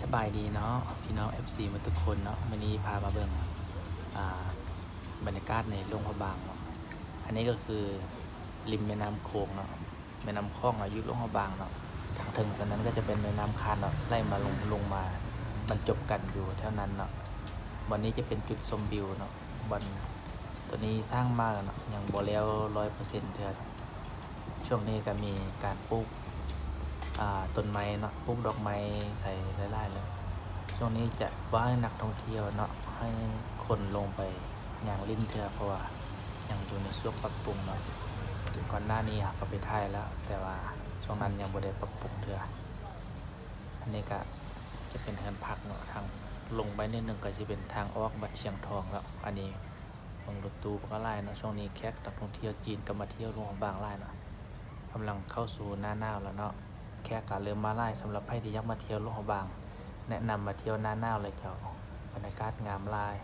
ສະບາຍດີເນາະ ພີ່ນ້ອງ ເອັຟຊີ ໝົດທຸກຄົນເນາະ. ມື້ນີ້ພາມາເບິ່ງ ອ່າ ບັນຍາກາດໃນຫຼວງພະບາງເນາະ. ອັນນີ້ກໍຄືລິມແມ່ນ້ຳໂຂງເນາະ ແມ່ນ້ຳຂອງເນາະ ຢູ່ຫຼວງພະບາງເນາະ. ທາງເທິງຕົວນັ້ນກໍຈະເປັນແມ່ນ້ຳຄານເນາະ ໄຫຼມາລົງ ລົງມາບັນຈົບກັນຢູ່ແຖວນັ້ນເນາະ. ບ່ອນນີ້ຈະເປັນຈຸດຊົມວິວເນາະ ບ່ອນ ຕົວນີ້ສ້າງມາແລ້ວເນາະ ຍັງບໍ່ແລ້ວຮ້ອຍເປີເຊັນເທື່ອ. ຊ່ວງນີ້ກໍມີການປູກ ອ່າ ຕົ້ນໄມ້ເນາະ ປູກດອກໄມ້ໃສ່ຫຼາຍໆເລີຍ. ຊ່ວງນີ້ຈະບໍ່ໃຫ້ນັກທ່ອງທ່ຽວເນາະ ໃຫ້ຄົນລົງໄປຍ່າງຫຼິ້ນເທື່ອ ເພາະວ່າຍັງຢູ່ໃນຊ່ວງປັບປຸງເນາະ. ກ່ອນໜ້ານີ້ເຮົາກໍໄປຖ່າຍແລ້ວ ແຕ່ວ່າຊ່ວງນັ້ນຍັງບໍ່ໄດ້ປັບປຸງເທື່ອ. ອັນນີ້ກໍຈະເປັນເຮືອນພັກເນາະ ທາງລົງໄປນິດໜຶ່ງກໍຊິເປັນທາງອອກວັດຊຽງທອງແລ້ວ. ອັນນີ້ ເບິ່ງລົດຕູ້ກໍຫຼາຍເນາະ. ຊ່ວງນີ້ແຂກນັກທ່ອງທ່ຽວຈີນກໍມາທ່ຽວຫຼວງພະບາງຫຼາຍເນາະ. ກຳລັງເຂົ້າສູ່ໜ້າໜາວແລ້ວເນາະ ແຂກກໍເລີ່ມມາຫຼາຍ. ສຳລັບໃຜທີ່ຢາກມາທ່ຽວຫຼວງພະບາງ ແນະນຳມາທ່ຽວໜ້າໜາວເລີຍເຈົ້າ ບັນຍາກາດງາມຫຼາຍ.